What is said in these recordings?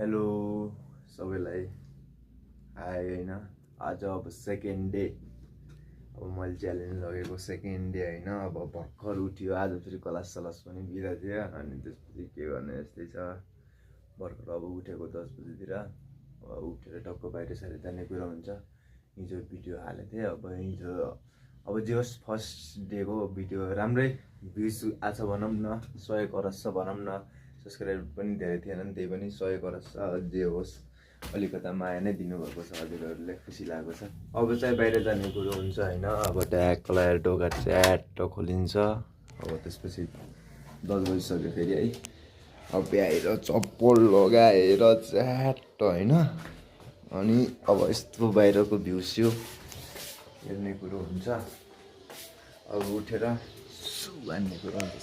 Hello सबैलाई high होइन आज अब सेकेन्ड डे अब मैले च्यालेन्ज लगेको सेकेन्ड डे होइन अब भर्खर उठ्यो आज फेरि क्लास पनि बिदा थियो अनि त्यसपछि के गर्ने यस्तै छ भर्खर अब उठेको 10 बजीतिर अब उठेर टक्क बाहिर साइड जाने कुरा हुन्छ हिजो भिडियो हालेको थिएँ अब हिजो अब जे होस् फर्स्ट डेको भिडियो राम्रै भ्युज आछ भनौँ न 100 करस छ भनौँ न सब्सक्राइब पनि धेरै थिएनन् त्यही पनि 100 करस छ जे होस् अलिकता माया नै दिनुभएको छ हजुरहरूले खुसी लागेको छ अब चाहिँ बाहिर जाने कुरो हुन्छ होइन अब ट्याग लगाएर ढोका च्याट्ट खोलिन्छ अब त्यसपछि 10 बजिसक्यो फेरि है अब भ्याएर चप्पल लगाएर च्याट्ट होइन अनि अब यस्तो बाहिरको भ्युज यो हेर्ने कुरो हुन्छ अब उठेर सु हान्ने कुरो हुन्छ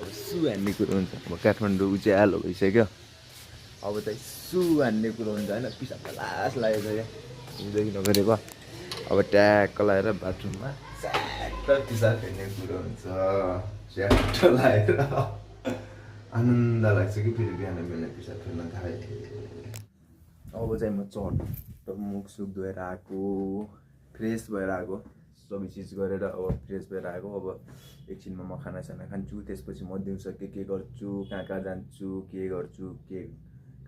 अब सु हान्ने कुरो हुन्छ अब काठमाडौँ उज्यालो भइसक्यो अब चाहिँ सु हान्ने कुरो हुन्छ होइन पिसाब लास लागेको छ क्या हिँड्दै नगरेको अब ट्याक्क लगाएर बाथरुममा च्याट्ट पिसाब फेर्ने कुरो हुन्छ च्याट्ट लगाएर आनन्द लाग्छ कि फेरि बिहान बिहान पिसाब फेर्न थालेँ अब चाहिँ म चट्ट मुख सुख धोएर आएको फ्रेस भएर आएको सबै चिज गरेर अब फ्रेस भएर आएको अब एकछिनमा म खानासाना खान्छु त्यसपछि म दिउँसो के गर्छु कहाँ कहाँ जान्छु के गर्छु के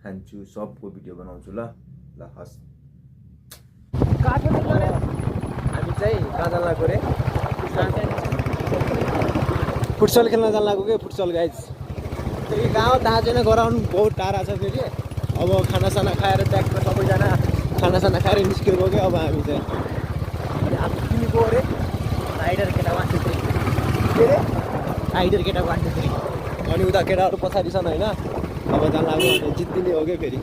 खान्छु सबको भिडियो बनाउँछु ल हस् हामी चाहिँ कहाँ जान लाग्यो रे फुटसल खेल्न जान लाग्यो के फुटसल गाइज त्यो गाउँ थाहा छैन गराउनु बहुत टाढा छ फेरि अब खानासाना खाएर ट्याक्क सबैजना खानासाना खाएर निस्केको क्या अब हामी चाहिँ अनि अब तिमीको अरे राइडर केटा 123 के अरे राइडर केटा 123 अनि उता केटाहरू पछाडि छन् होइन अब जान लाग्यो भने जित्दिने हो क्या फेरि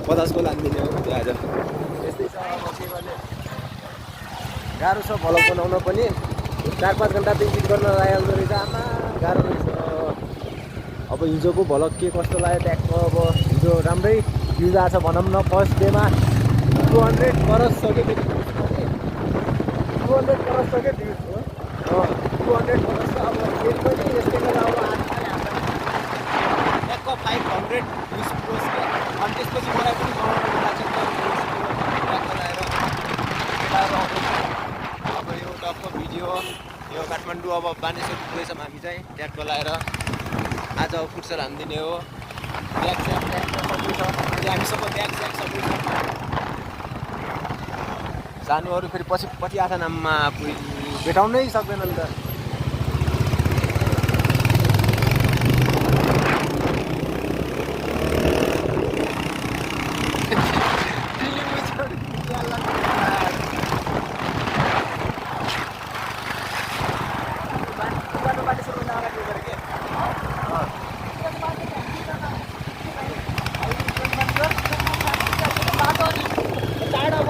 50 को लानिदिने हो त्यो आज यस्तै छ अब के गर्ने गाह्रो छ भ्लग बनाउन पनि 4-5 घन्टा त एडिट गर्न लागिहाल्दो रहेछ आमा गाह्रो रहेछ अब हिजोको भ्लग के कस्तो लाग्यो ट्याक्क अब हिजो राम्रै भ्युज आएको छ भनौँ न फर्स्ट डेमा 200 करस छ कि 200 करस छ क्या भ्युज हो 200 करस छ अब फेरि पनि यस्तै बेला अब ट्याक्क 500 भ्युज पुगोस् क्या अनि त्यसपछि मलाई पनि बनाउनु लाग्छ ट्याक्क लगाएर अब यो टक्क भिडियो यो काठमाडौँ अब बानेश्वर पुगेछौँ हामी चाहिँ ट्याक्क लगाएर आज फुटसल हानिदिने हो ब्याग स्याग सबै छ हामीसँग ब्याग स्याग सबै छ जानुहरू फेरि पछि आछ नाममा भेटाउनै सक्दैन नि त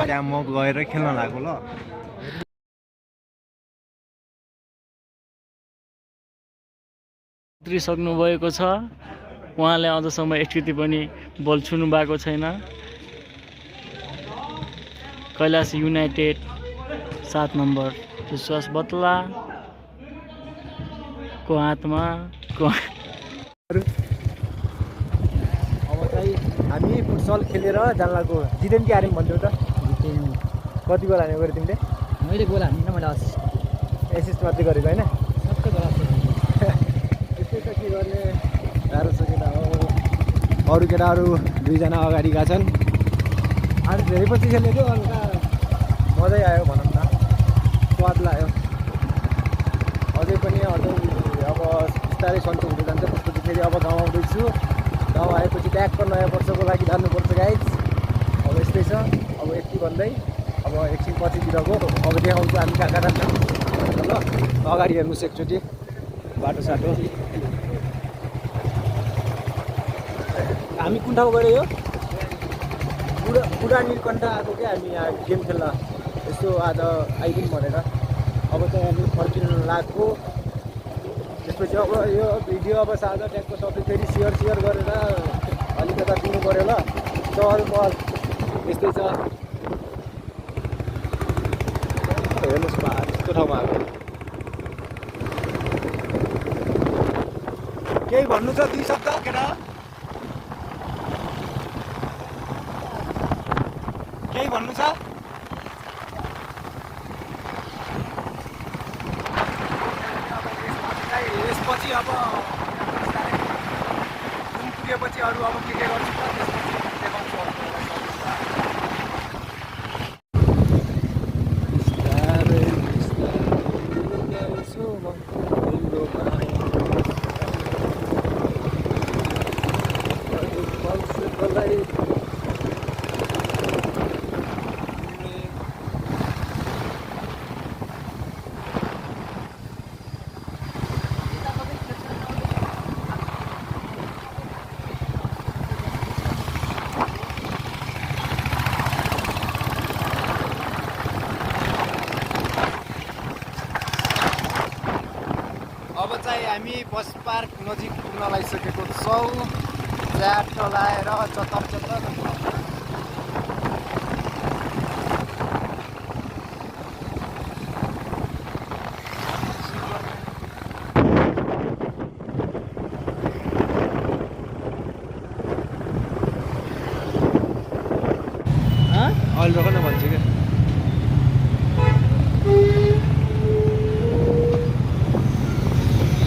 त्यहाँ म गएर खेल्न लाग्यो ल उत्रिसक्नु भएको छ उहाँले अझसम्म एकचोटि पनि बल छुनु भएको छैन कैलाश युनाइटेड 7 नम्बर विश्वास बतला को हातमा अब चाहिँ हामी फुटसल खेलेर जान लाग्यो जितेन कि हार्यौँ भन्थ्यौ त कति गोल हान्यो गऱ्यो तिमीले मैले गोल हानिनँ मैले एसिस्ट मात्रै गरेको होइन सबै गोल त्यस्तै त के गर्ने गाह्रो छ केटा हो अरू केटाहरू 2 जना अगाडि गएका छन् आज धेरै पछि खेल्ने थियो अन्त मजै आयो भनौँ न स्वाद लाग्यो अझै पनि अब बिस्तारै सन्चो हुँदै जान्छ त्यसपछि फेरि अब गाउँ आउँदैछु गाउँ आएपछि ट्याक्क नयाँ वर्षको लागि जानुपर्छ गाइज अब यस्तै छ अब यति भन्दै अब एकछिन पछितिरको अब देखाउँछु हामी कहाँ कहाँ जान्छौँ ल अगाडि हेर्नुहोस् एकचोटि बाटो साटो हामी कुन ठाउँ गऱ्यो यो बुढा नीलकण्ठ आएको क्या हामी यहाँ गेम खेल्न यसो आज आइदिउँ भनेर अब चाहिँ हामी फर्किनु लाग्यो त्यसपछि अब यो भिडियो अब साझा ट्यागको सबै फेरि सेयर गरेर अलिकता दिनु पऱ्यो ल चहल पहल यस्तै छ हेर्नुहोस् बा यस्तो ठाउँमा आएको केही भन्नु छ 2 शब्द केटा केही भन्नु छ? यसपछि अब पुगेपछि अरू अब के गर्छु त त्यसपछि देखाउँछु अब चाहिँ हामी बस पार्क नजिक पुग्न लागिसकेको छौँ। च्याट लाएर चतर चतर अहिले रोक न भन्छु क्या।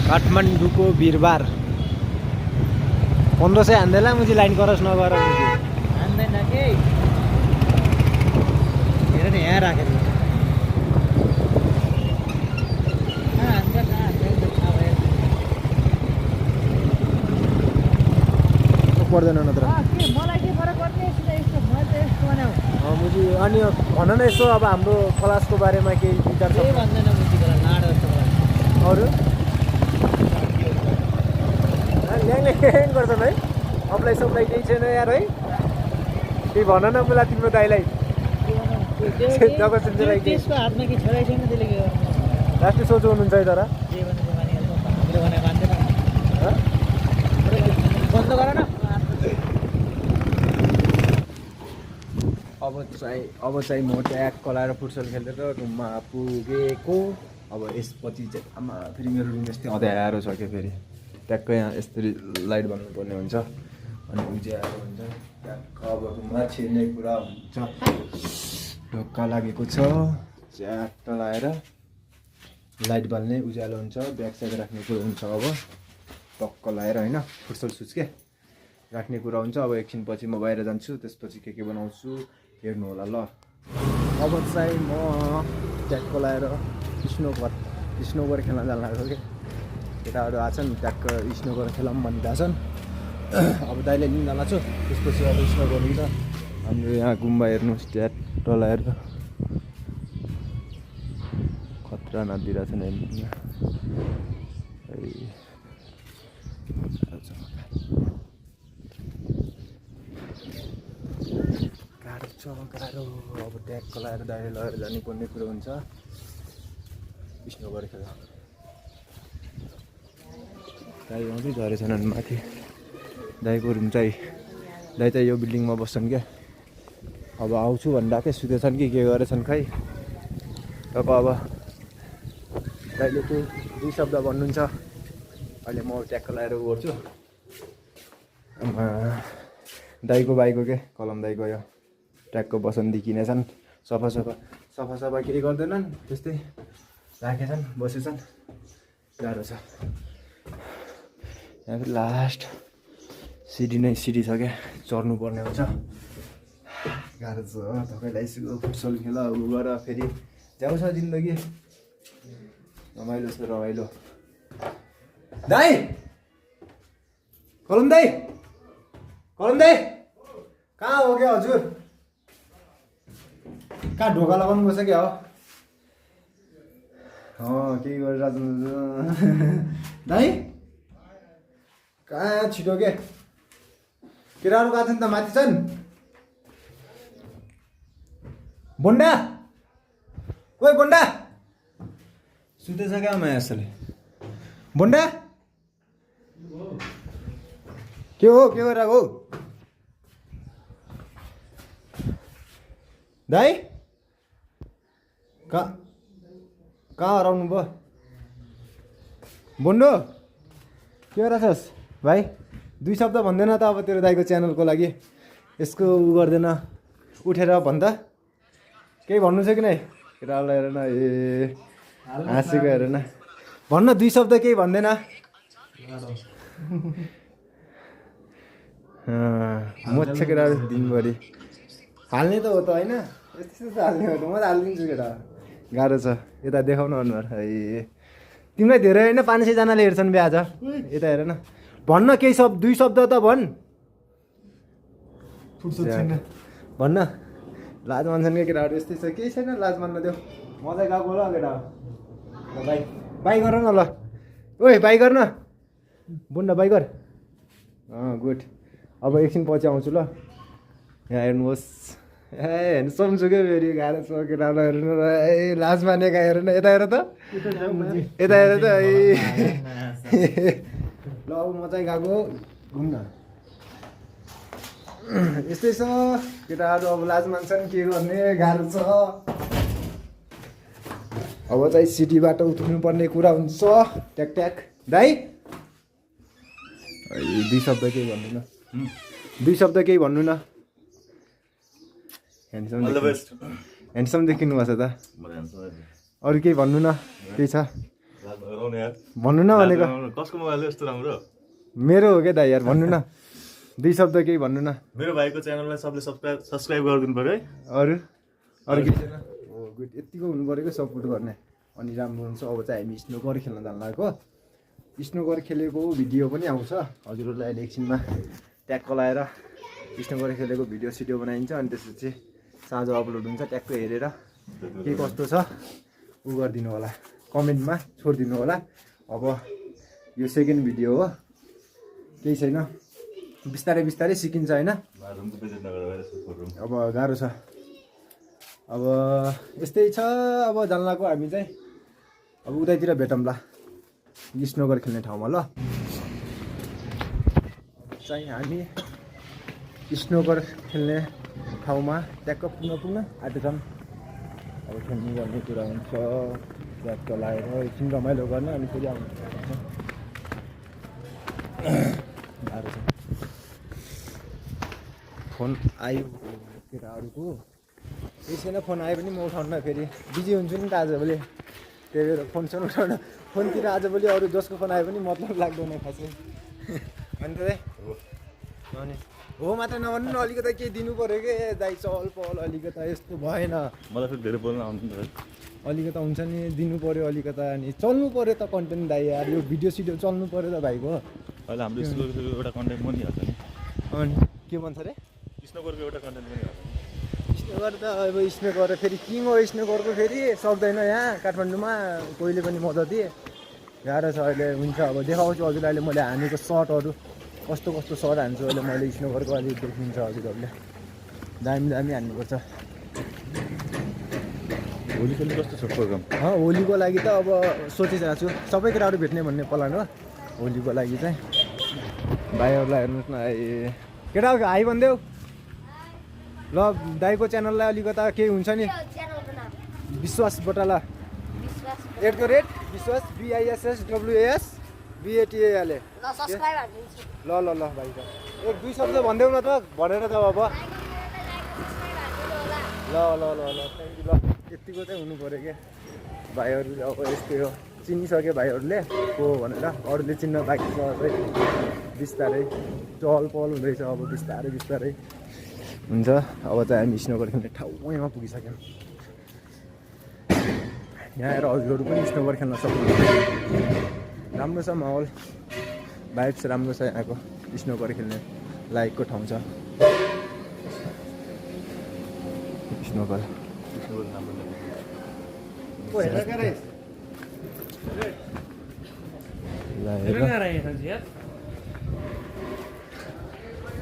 काठमाडौँको बिरबार 1500 हान्दैला मुझे लाइन क्रस नगर हान्दैन के हेर नि यहाँ राखेर पर्दैन नत्र मलाई के फरक पर्ने यस्तो म त यस्तो बनाऊ मुझे अनि भन न यसो अब हाम्रो क्लासको बारेमा केही विचार छ? केही भन्दैन मुझीको लाडो जस्तो अरू ल्याङले गर्छन् है? अप्लाई सप्लाई केही छैन यार है? केही भन न मलाई तिम्रो दाइलाई जगतचन्द्रलाई त्यसको हातमा के छोराइ छैन त्यसले के गर्नु लास्टै सोच हुनुहुन्छ है तर जे भने मानिहाल्छ हामीले भने मान्दैन बन्द गर न अब चाहिँ म ट्याग कलाएर फुटसल खेलेर रुममा पुगेको। अब यसपछि चाहिँ आमा फेरि मेरो रुम यस्तै अँध्यारो छ क्या। फेरि ट्याक्कै यहाँ यसरी लाइट बल्नुपर्ने हुन्छ अनि उज्यालो हुन्छ। ट्याक्क अब रुममा छिर्ने कुरा हुन्छ। ढोका लागेको छ, च्याट्ट लाएर लाइट बाल्ने उज्यालो हुन्छ। ब्याक साइड राख्ने कुरो हुन्छ। अब टक्क लाएर होइन फुटसल सुज के राख्ने कुरा हुन्छ। अब एकछिनपछि म बाहिर जान्छु, त्यसपछि के बनाउँछु हेर्नु होला ल। अब चाहिँ म ट्याक्क लाएर स्नोबर खेल्न जान लागेको कि केटाहरू आछन् ट्याक्क स्नोबर खेलौँ भनिरहेको छन्। अब दाइले लिन लाग्छु, त्यसपछि अब स्नोबर हुन्छ। हाम्रो यहाँ गुम्बा हेर्नुहोस् ट्याक्क लाएर खतरा नदिइरहेछन् यहाँ। गाह्रो अब ट्याक्क लाएर दाइले लगेर जानुपर्ने कुरो हुन्छ स्नोबर खेल। दाइ आउँदै झरेछन् माथि। दाइको रुम चाहिँ दाइ चाहिँ यो बिल्डिङमा बस्छन् क्या। अब आउँछु भन्दा सुतेछन् कि के गरेछन् खै। अब दाइले केही 2 शब्द भन्नुहुन्छ। अहिले म ट्याक्क लाएर गर्छु। दाइको बाइको के कलम दाइको यो ट्याक्क बसन्ती किनेछन्। सफा केही गर्दैनन्, त्यस्तै राखेछन् बसेछन्। गाह्रो छ यहाँ फेरि लास्ट सिडी छ क्या, चढ्नु पर्ने हुन्छ। गाह्रो छ थकै लगाइसक्यो। फुटसल खेल उ गर फेरि जाउँछ जिन्दगी रमाइलो छ रमाइलो। दाइ कलम दाइ कहाँ हो क्या हजुर? कहाँ ढोका लगाउनु पर्छ क्या हो? केही गरिरहेको दाइ कहाँ छिटो के केटाहरू गएको नि त माथि छन्। बोन्डा ओइ बोन्डा सुतेछ क्या माया यसले? बोन्डा के हो के गरिरहेको हौ? दाइ कहाँ हराउनु भयो? बोन्डो के गरिरहेछस् भाइ? 2 शब्द भन्दैन त अब तेरो दाइको च्यानलको लागि? यसको उ गर्दैन उठेर भन् त केही भन्नु छ कि नै केटाहरूलाई हेर न ए हाँसेको हेर न भन्न 2 शब्द केही भन्दैन मोच्छ केटाहरू दिनभरि हाल्ने त हो त होइन यस्तो त हाल्ने हो त म त हालिदिन्छु केटा गाह्रो छ यता देखाउन अनुहार है तिमीलाई धेरै होइन 500 जनाले हेर्छन् बे आज यता हेर न भन्न केही 2 शब्द त भन् भन्न लाज मान्छन् क्या केटाहरू यस्तै छ केही छैन लाज मान्न देऊ मजा गएको ल केटा बाई बाई गर न ल ओइ बाई गर्न बुन्डा बाई गर गुड अब एकछिन पछि आउँछु ल यहाँ हेर्नुहोस् ए हेर्नु छु क्या फेरि गाह्रो छ केटाहरूलाई हेर्नु ए लाज मानेका हेर न यता हेर त यता हेर त ए ल अब म चाहिँ गएको घुम्न यस्तै छ केटाहरू अब लाज मान्छन् के गर्ने गाह्रो छ अब चाहिँ सिटीबाट उठ्नु पर्ने कुरा हुन्छ ट्याक ट्याक दाइ 2 शब्द केही भन्नु न 2 शब्द केही भन्नु न ह्यान्डसम देखिनु भएको छ त अरू केही भन्नु न केही छ भन्नु न भनेको कसको मोबाइल यस्तो राम्रो मेरो हो क्या दाइ यार भन्नु न 2 शब्द केही भन्नु न मेरो भाइको च्यानललाई सबले सब्स्क्राइब गरिदिनु पर्यो है अरू अरू केही छैन हो गुड यतिको हुनु पऱ्यो सपोर्ट गर्ने अनि राम्रो हुन्छ अब चाहिँ हामी स्नोकर खेल्न जानु लागेको स्नोकर खेलेको भिडियो पनि आउँछ हजुरहरूलाई अहिले एकछिनमा ट्याग लाएर स्नोकर खेलेको भिडियो सिडियो बनाइन्छ अनि त्यसपछि साँझ अपलोड हुन्छ ट्यागको हेरेर के कस्तो छ उ गरिदिनु होला कमेन्टमा छोडिदिनु होला अब यो सेकेन्ड भिडियो हो केही छैन बिस्तारै बिस्तारै सिकिन्छ होइन अब गाह्रो छ अब यस्तै छ अब जान्लाको हामी चाहिँ अब उतैतिर भेटौँला स्नोकर खेल्ने ठाउँमा ल चाहिँ हामी स्नोकर खेल्ने ठाउँमा ट्याक्क पुग्न आँटेछन् अब खेल्नु गर्ने कुरा हुन्छ ट्याक्क लगाएर एकछिन रमाइलो गर्ने अनि फेरि आउनु गाह्रो छ फोन आयो केटाहरूको केही छैन फोन आयो पनि म उठाउन फेरि बिजी हुन्छु नि त आजभोलि त्यही भएर फोन उठाउन फोनतिर आजभोलि अरू जसको फोन आयो पनि मतलब लाग्दैन खासै अनि त अनि हो मात्र नभन्नु न अलिकति केही दिनु पऱ्यो कि दाइ चहल पहल अलिकति यस्तो भएन मलाई फेरि धेरै बोल्न आउँदैन अलिकति हुन्छ नि दिनु पऱ्यो अलिकति अनि चल्नु पऱ्यो त कन्टेन्ट दाइ यार यो भिडियो सिडियो चल्नु पऱ्यो त भाइको अहिले हाम्रो स्नोकरको एउटा कन्टेन्ट पनि हाल्छ नि अनि के भन्छ अरे स्नोकरको एउटा कन्टेन्ट पनि हाल्छ स्नोकर त अब स्नोकर फेरि किङ हो स्नोकरको फेरि सक्दैन यहाँ काठमाडौँमा कोहीले पनि मद्दत दिए गाह्रो छ अहिले हुन्छ अब देखाउँछु हजुरलाई अहिले मैले हानेको सर्टहरू कस्तो कस्तो सर्ट हान्छु अहिले मैले स्नोकरको अलिक देखिन्छ हजुरहरूले दामी दामी हान्नुपर्छ होलीको पनि कस्तो छ प्रोग्राम होलीको लागि त अब सोचिरहेको छु सबै केटाहरू भेट्ने भन्ने प्लान हो होलीको लागि चाहिँ भाइहरूलाई हेर्नुहोस् न ए केटाहरूको हाई भनिदेऊ ल दाइको च्यानललाई अलिकता केही हुन्छ नि विश्वास बोटाला @ विश्वास BISSWAS BATALA ल ल ल भाइ त 1-2 शब्द भनिदेऊ न त भनेर त अब ल ल ल ल थ्याङ्क यू ल यतिको चाहिँ हुनु पऱ्यो क्या भाइहरू अब यस्तै हो चिनिसक्यो भाइहरूले को भनेर अरूले चिन्न बाँकी छ अझै बिस्तारै चहल पहल हुँदैछ अब बिस्तारै बिस्तारै हुन्छ अब चाहिँ हामी स्नोकर खेल्ने ठाउँमा पुगिसक्यौँ यहाँ आएर हजुरहरू पनि स्नोकर खेल्न सक्नुहुन्छ राम्रो छ माहौल भाइब्स राम्रो छ यहाँको स्नोकर खेल्ने लायकको ठाउँ छ स्नोकर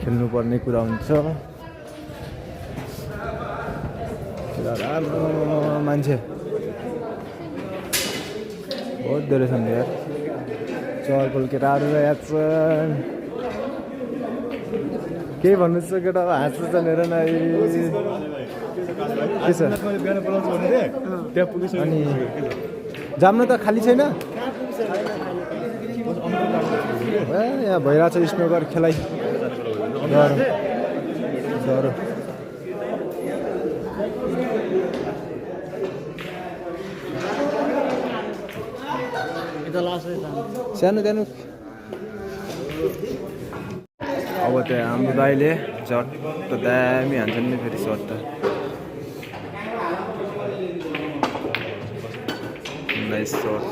खेल्नुपर्ने कुरा हुन्छ मान्छे बहुत धेरै छन् यार चहलपहल केटाहरू याद छन् केही भन्नु छ केटा हाँस्छन् हेर न के छ अनि जाम्न त खाली छैन यहाँ भइरहेको छ स्नोकर खेलाइ त लास्ट सानो सानो अब त्यहाँ हाम्रो दाइले झट्ट दामी हान्छन् नि फेरि सर्ट त नाइस सर्ट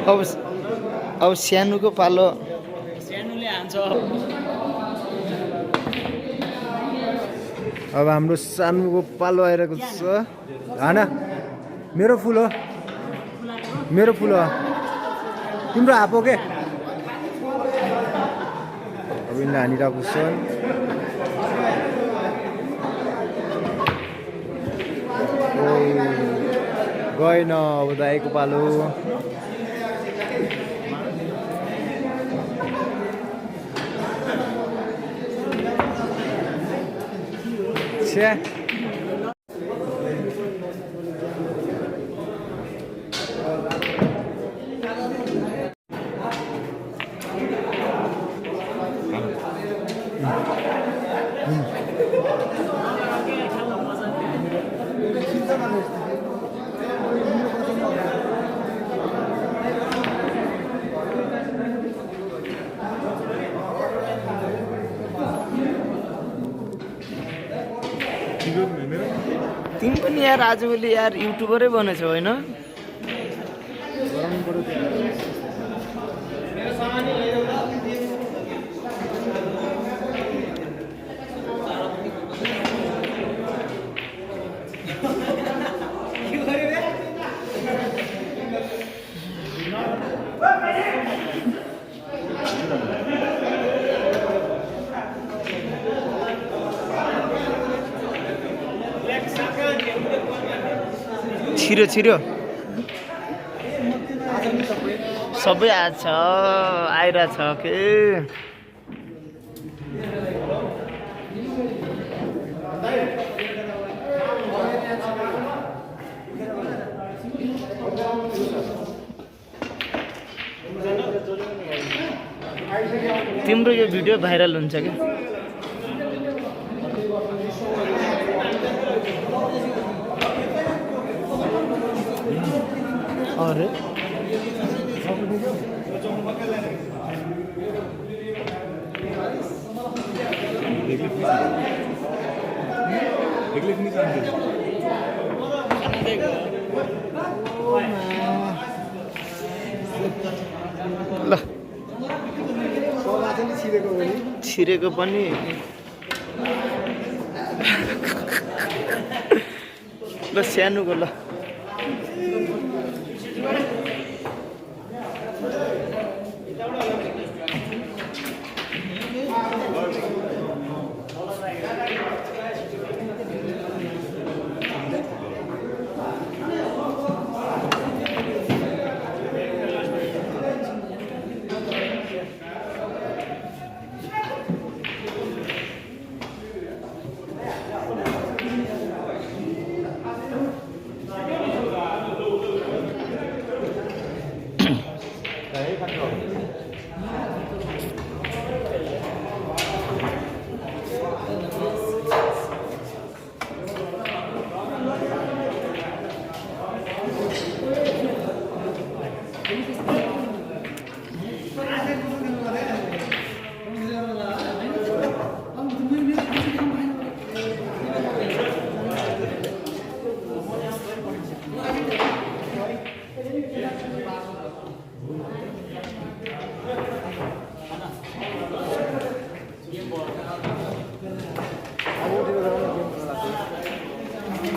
अब सानोको पालो सानोले हान्छ अब हाम्रो सानोको पालो आइरहेको छ होइन मेरो फुल हो तिम्रो हाप हो के अब यिनीहरूले हानिरहेको छन् गएन अब दाइको पालो छ्या तिमी पनि यार आजभोलि यार युट्युबरै बनेछौ होइन छिरो छिरो सबै आइरहेछ के तिम्रो यो भिडियो भाइरल हुन्छ क्या अरे ल छिरेको पनि ल सानोको ल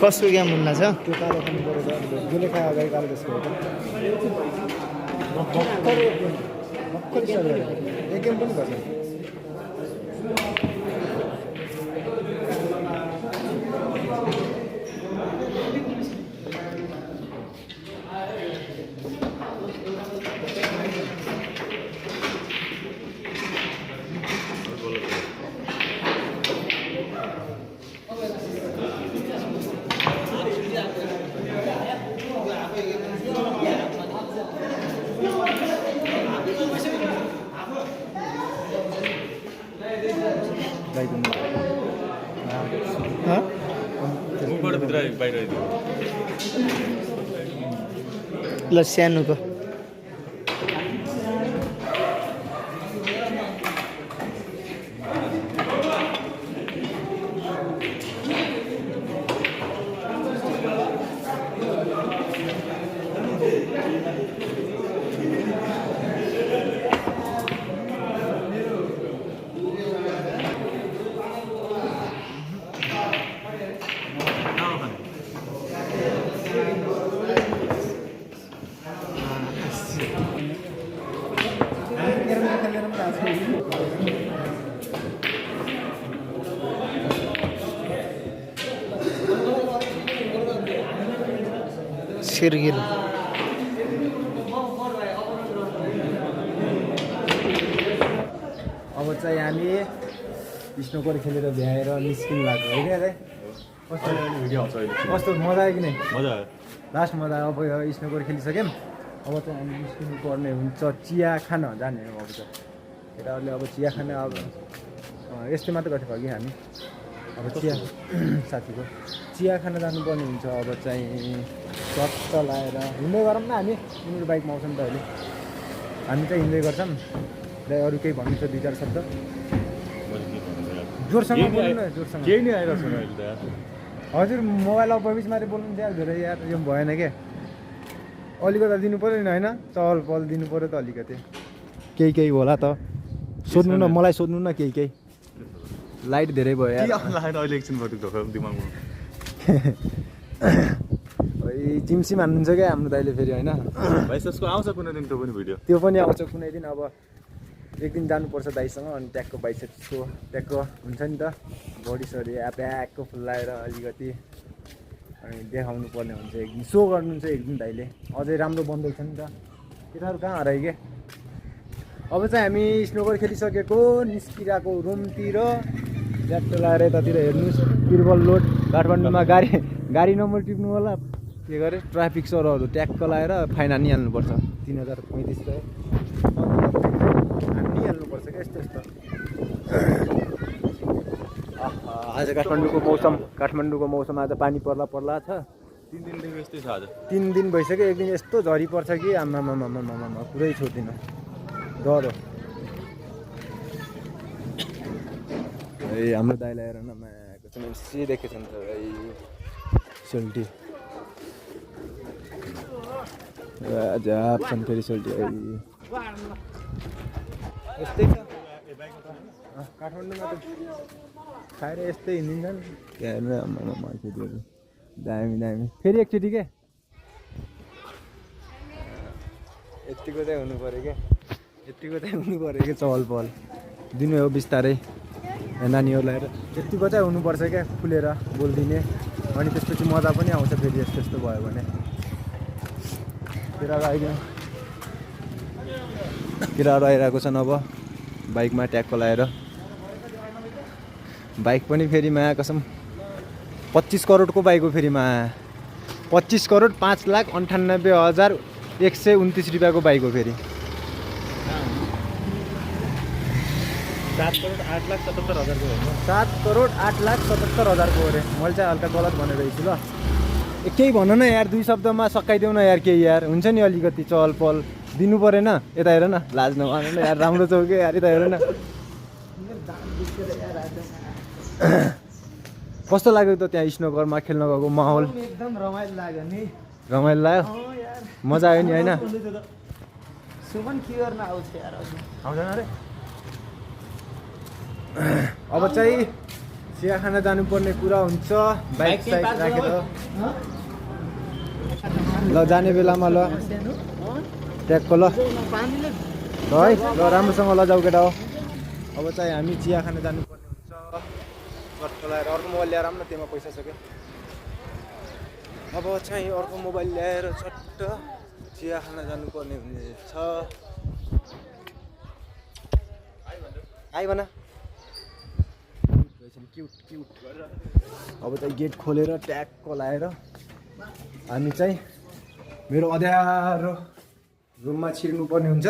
कसको गेम हुन्न छ त्यो कालो पनि गरेर जसले खायो अगाडि कालो त्यसको भर्खर एक गेम पनि गर्छ मुखबाट भित्र बाहिर आइदियो ल सानोको सिर्गिल अब चाहिँ हामी स्नोकर खेलेर भ्याएर निस्किनु भएको हो क्या कस्तो भिडियो आउँछ अहिले कस्तो मजा आयो कि नै मजा आयो लास्ट मजा अब यो स्नोकर खेलिसक्यौँ अब चाहिँ हामी निस्किनु पर्ने हुन्छ चिया खान जाने हो अब चाहिँ केटाहरूले अब चिया खान अब यस्तै मात्र गर्थ्यो कि हामी अब चिया साथीको चिया खान जानुपर्ने हुन्छ अब चाहिँ चट्ट लाएर हिँड्दै गरौँ न हामी तिम्रो बाइकमा आउँछ नि त अहिले हामी चाहिँ हिँड्दै गर्छौँ र अरू केही भन्नु छ 2-4 शब्द जोरसँग बोल्नु न जोरसँग केही नै आइरहेको छैन अहिले त यार हजुर मोबाइल अपबिच मारे बोल्नु चाहिँ धेरै यार यो भएन क्या अलिकति दिनु पऱ्यो नि होइन चहल पहल दिनु पऱ्यो त अलिकति केही होला त सोध्नु न मलाई सोध्नु न केही लाइट धेरै भयो यार लाएर अहिले एकछिन गऱ्यो धोका दिमागमा चिम्सिम हान्नुहुन्छ क्या हाम्रो दाइले फेरि होइन भाइ त्यसको आउँछ कुनै दिन त्यो पनि भिडियो त्यो पनि आउँछ कुनै दिन अब एक दिन जानुपर्छ दाइसँग अनि ट्याकको बाइसेप्सको ट्याकको हुन्छ नि त बडी सरी प्याकको फुल्लाएर अलिकति अनि देखाउनु पर्ने हुन्छ एक दिन सो गर्नुहुन्छ एक दिन दाइले अझै राम्रो बन्दैछ नि त केटाहरू कहाँ हरायो के अब चाहिँ हामी स्नोकर खेलिसकेको निस्किरहेको रुमतिर ट्याक्टर लगाएर यतातिर हेर्नुहोस् तिरुबल लोड काठमाडौँमा गाडी नम्बर टिप्नु होला के गरे ट्राफिक सरहरू ट्याक्क लगाएर फाइन हानिहाल्नुपर्छ 3035 त हानिहाल्नुपर्छ क्या यस्तो यस्तो आज काठमाडौँको मौसम आज पानी पर्ला छ 3 दिनदेखि यस्तै छ आज 3 दिन भइसक्यो एक दिन यस्तो झरी पर्छ कि आमा पुरै छोड्दिनँ डर हो ए हाम्रो दाइलाई हेर न माको चाहिँ देखेछ नि त सोल्टी जाप छन् फेरि सोल्टी यस्तै छ काठमाडौँमा त खाएर यस्तै हिँडिन्छन् दामी फेरि एकचोटि के यतिको चाहिँ हुनु पऱ्यो क्या चहल पहल दिनु हो बिस्तारै नानीहरूलाई यतिको चाहिँ हुनुपर्छ क्या खुलेर बोलिदिने अनि त्यसपछि मजा पनि आउँछ फेरि यस्तो यस्तो भयो भने केटाहरू आइरहेको छन् अब बाइकमा ट्याक्क लाएर बाइक पनि फेरि माया कसम 25 करोडको बाइक हो फेरि माया 25 करोड 5,98,129 रुपियाँको बाइक हो फेरि 7 करोड 8,77,000 हो 7 करोड 8,77,000 को अरे मैले चाहिँ हल्का गलत भनेर रहेछु ल केही भन न यार 2 शब्दमा सकाइदेऊ न यार केही यार हुन्छ नि अलिकति चहल पहल दिनु परेन यता हेर न लाज नमान्नु न यार राम्रो छ के यार यता हेर न कस्तो लाग्यो त त्यहाँ स्नोकरमा खेल्न गएको माहौल एकदम रमाइलो लाग्यो नि रमाइलो लाग्यो मजा आयो नि होइन सुमन के गर्न आउँछ यार आउँदैन अरे अब चाहिँ चिया खाना जानुपर्ने कुरा हुन्छ बाइक साइड राखेर ल जाने बेलामा ल ट्याकको ल है ल राम्रोसँग लजाऊ केटा हो अब चाहिँ हामी चिया खाना जानुपर्ने हुन्छ चट्ट लगाएर अर्को मोबाइल ल्याएर आउँ न त्यसमा पैसा छ क्या अब चाहिँ अर्को मोबाइल ल्याएर चट्ट चिया खाना जानुपर्ने हुनेछ आइ भन क्युट अब चाहिँ गेट खोलेर ट्याक्क लाएर हामी चाहिँ मेरो अँध्यारो रुममा छिर्नु पर्ने हुन्छ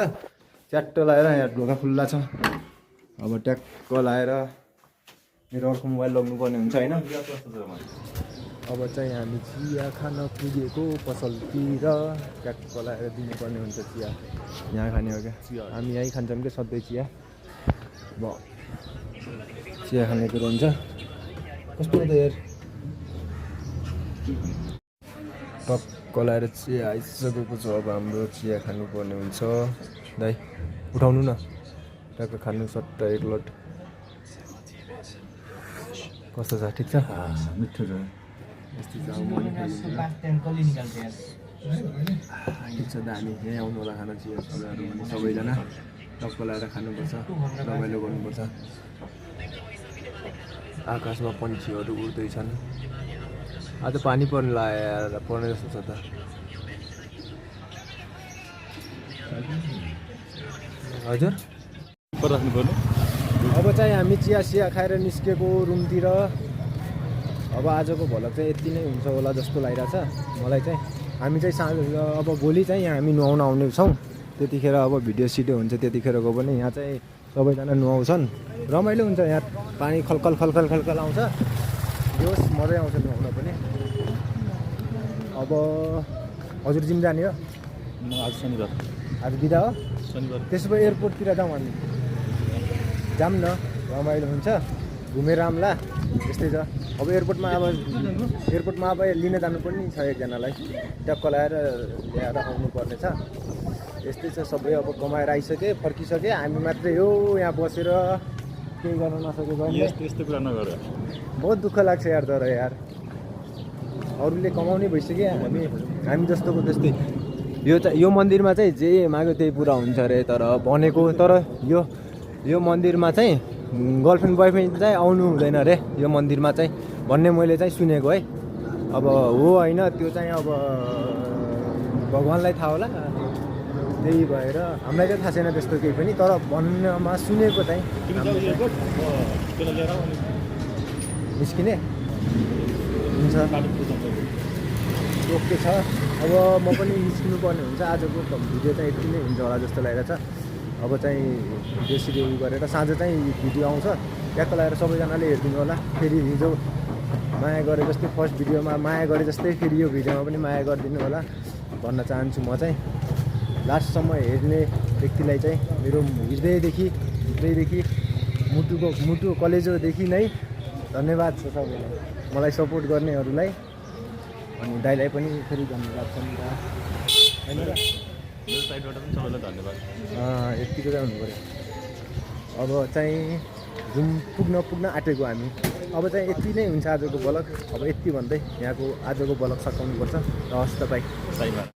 च्याट्ट लाएर यहाँ ढोका खुल्ला छ अब ट्याक्क लाएर मेरो अर्को मोबाइल लग्नुपर्ने हुन्छ होइन। अब चाहिँ हामी चिया खान पुगेको पसलतिर ट्याक्क लगाएर दिनुपर्ने हुन्छ चिया। यहाँ खाने हो क्या, हामी यहीँ खान्छौँ क्या सधैँ चिया। अब चिया खाने कुरो हुन्छ कस्तो हो त यार। टक्क लगाएर चिया आइसकेको छ। अब हाम्रो चिया खानुपर्ने हुन्छ। दाइ उठाउनु न, टक्क खानु सट्ट एक लट। कस्तो छ, ठिक छ? मिठो छ। यस्तो छ अब मन ठिक छ दामी। यहीँ आउनु होला खाना चिया चियाहरू भने सबैजना टक्क लगाएर खानुपर्छ, रमाइलो गर्नुपर्छ। आकाशमा पन्छीहरू उड्दैछन्। आज पानी पर्ने लाग्यो, पर्ने जस्तो छ त। हजुर पर राख्नु पर्ने। अब चाहिँ हामी चिया सिया खाएर निस्केको रुमतिर। अब आजको भ्लग चाहिँ यति नै हुन्छ होला जस्तो लागिरहेछ मलाई चाहिँ। हामी चाहिँ साँझ अब भोलि चाहिँ हामी नुहाउन आउने छौँ। त्यतिखेर अब भिडियो सिडियो हुन्छ त्यतिखेरको पनि। यहाँ चाहिँ सबैजना नुहाउँछन्, रमाइलो हुन्छ। यहाँ पानी खलखल खलखल खलखल आउँछ, जोस मजै आउँछ नुहाउन पनि। अब हजुर जिम जाने हो? आज शनिबार, आज बिदा हो? शनिबार। त्यसो भए एयरपोर्टतिर जाउँ हामी, जाऊँ न, रमाइलो हुन्छ, घुमेर आउँला। त्यस्तै छ। अब एयरपोर्टमा अब लिन जानुपर्ने छ एकजनालाई, टक्क लगाएर ल्याएर आउनुपर्ने छ। यस्तै छ सबै। अब कमाएर आइसके, फर्किसके, हामी मात्रै हो यहाँ बसेर केही गर्न नसकेको। यस्तो कुरा नगर। बहुत दुःख लाग्छ यार। तर यार अरूले कमाउने भइसक्यो, हामी जस्तोको त्यस्तै। यो मन्दिरमा चाहिँ जे माग्यो त्यही पुरा हुन्छ अरे। तर भनेको, तर यो मन्दिरमा चाहिँ गर्लफ्रेन्ड बोयफ्रेन्ड चाहिँ आउनु हुँदैन अरे यो मन्दिरमा चाहिँ, भन्ने मैले चाहिँ सुनेको है। अब हो होइन त्यो चाहिँ अब भगवान्लाई थाहा होला। त्यही भएर हामीलाई चाहिँ थाहा छैन त्यस्तो केही पनि, तर भन्नमा सुनेको चाहिँ निस्किने हुन्छ। ओके छ। अब म पनि निस्किनु पर्ने हुन्छ। आजको भिडियो चाहिँ यति नै हुन्छ होला जस्तो लागिरहेछ। अब चाहिँ भिडियो सिडियो गरेर साँझ चाहिँ भिडियो आउँछ, ट्याक्क लगाएर सबैजनाले हेरिदिनु होला। फेरि हिजो माया गरे जस्तै फर्स्ट भिडियोमा माया गरे जस्तै फेरि यो भिडियोमा पनि माया गरिदिनु होला भन्न चाहन्छु। म चाहिँ लास्टसम्म हेर्ने व्यक्तिलाई चाहिँ मेरो हृदयदेखि, भित्रैदेखि, मुटु कलेजोदेखि नै धन्यवाद छ सबैलाई, मलाई सपोर्ट गर्नेहरूलाई। अनि दाइलाई पनि फेरि धन्यवाद छ नि त, होइन र? मेरो साइडबाट पनि सबैलाई धन्यवाद। यतिको चाहिँ हुनु पऱ्यो। अब चाहिँ घुम पुग्न आँटेको हामी। अब चाहिँ यति नै हुन्छ आजको ब्लग। अब यति भन्दै यहाँको आजको ब्लग सकाउनुपर्छ। र हस् त बाई।